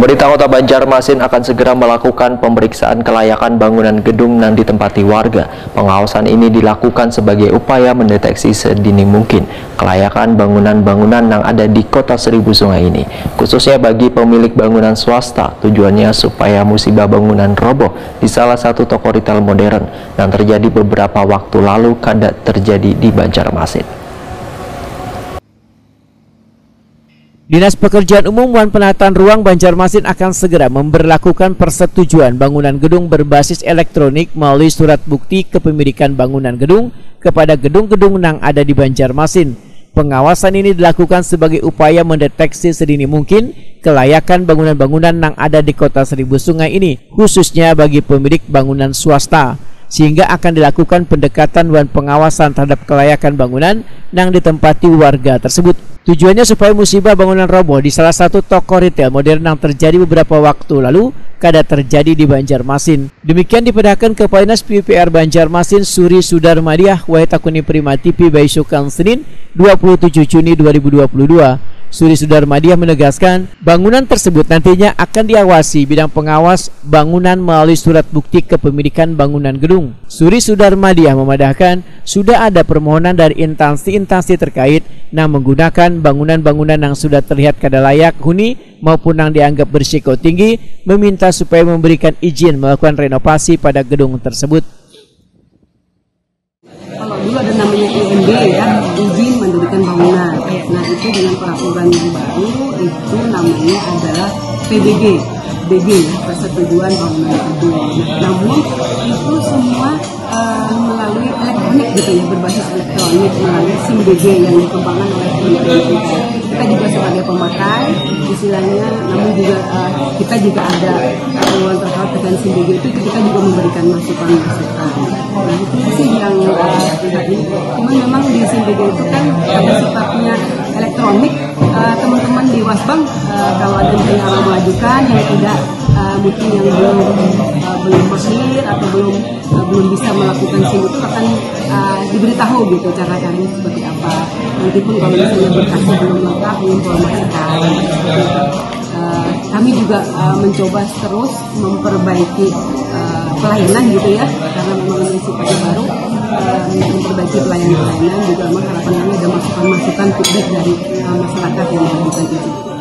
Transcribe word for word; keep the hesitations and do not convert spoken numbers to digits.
Pemerintah Kota Banjarmasin akan segera melakukan pemeriksaan kelayakan bangunan gedung yang ditempati warga. Pengawasan ini dilakukan sebagai upaya mendeteksi sedini mungkin kelayakan bangunan-bangunan yang ada di Kota Seribu Sungai ini, khususnya bagi pemilik bangunan swasta. Tujuannya supaya musibah bangunan roboh di salah satu toko retail modern yang terjadi beberapa waktu lalu kada terjadi di Banjarmasin. Dinas Pekerjaan Umum wan Penataan Ruang Banjarmasin akan segera memberlakukan persetujuan bangunan gedung berbasis elektronik melalui surat bukti kepemilikan bangunan gedung kepada gedung-gedung yang ada di Banjarmasin. Pengawasan ini dilakukan sebagai upaya mendeteksi sedini mungkin kelayakan bangunan-bangunan yang ada di Kota Seribu Sungai ini, khususnya bagi pemilik bangunan swasta, sehingga akan dilakukan pendekatan dan pengawasan terhadap kelayakan bangunan yang ditempati warga tersebut. Tujuannya supaya musibah bangunan roboh di salah satu toko retail modern yang terjadi beberapa waktu lalu kada terjadi di Banjarmasin. Demikian dipadahkan Kepala Dinas P U P R Banjarmasin, Suri Sudarmadiah, wayah takuni Prima T V baisukan Senin, dua puluh tujuh Juni dua ribu dua puluh dua. Suri Sudarmadiah menegaskan, bangunan tersebut nantinya akan diawasi bidang pengawas bangunan melalui surat bukti kepemilikan bangunan gedung. Suri Sudarmadiah memadahkan, sudah ada permohonan dari instansi-instansi terkait yang menggunakan bangunan-bangunan yang sudah terlihat kada layak huni maupun yang dianggap berisiko tinggi, meminta supaya memberikan izin melakukan renovasi pada gedung tersebut. Kalau dulu ada namanya I M B ya, izin mendirikan bangunan. Nah, itu dengan peraturan yang baru, itu namanya adalah P B G, B G ya, persetujuan bangunan gedung. Nah, namun itu semua eh, melalui elektronik gitu ya, berbasis elektronik melalui SIM B G yang dikembangkan oleh Kementerian P U P R. Kita juga sebagai pemakai, istilahnya, namun juga eh, kita juga ada eh, yang terkait dengan SIM B G itu, kita juga memberikan masukan-masukan. Nah, itu sih yang eh, tadi. Cuma memang di SIM B G itu kan ada sifatnya elektronik. Eh, teman-teman di Wasbang, eh, kalau ada yang mau mengajukan yang tidak eh, mungkin yang belum eh, belum mahir atau belum eh, belum bisa melakukan SIM itu akan eh, diberitahu gitu cara cari seperti apa. Nanti pun kalau misalnya berkasnya belum lengkap, menginformasikan. Eh, kami juga eh, mencoba terus memperbaiki eh, pelayanan gitu ya, karena memang ini sifatnya baru, eh, memperbaiki pelayanan-pelayanan juga, memang harapan kami ada masukan-masukan, feedback dari eh, masyarakat yang mengajukan itu.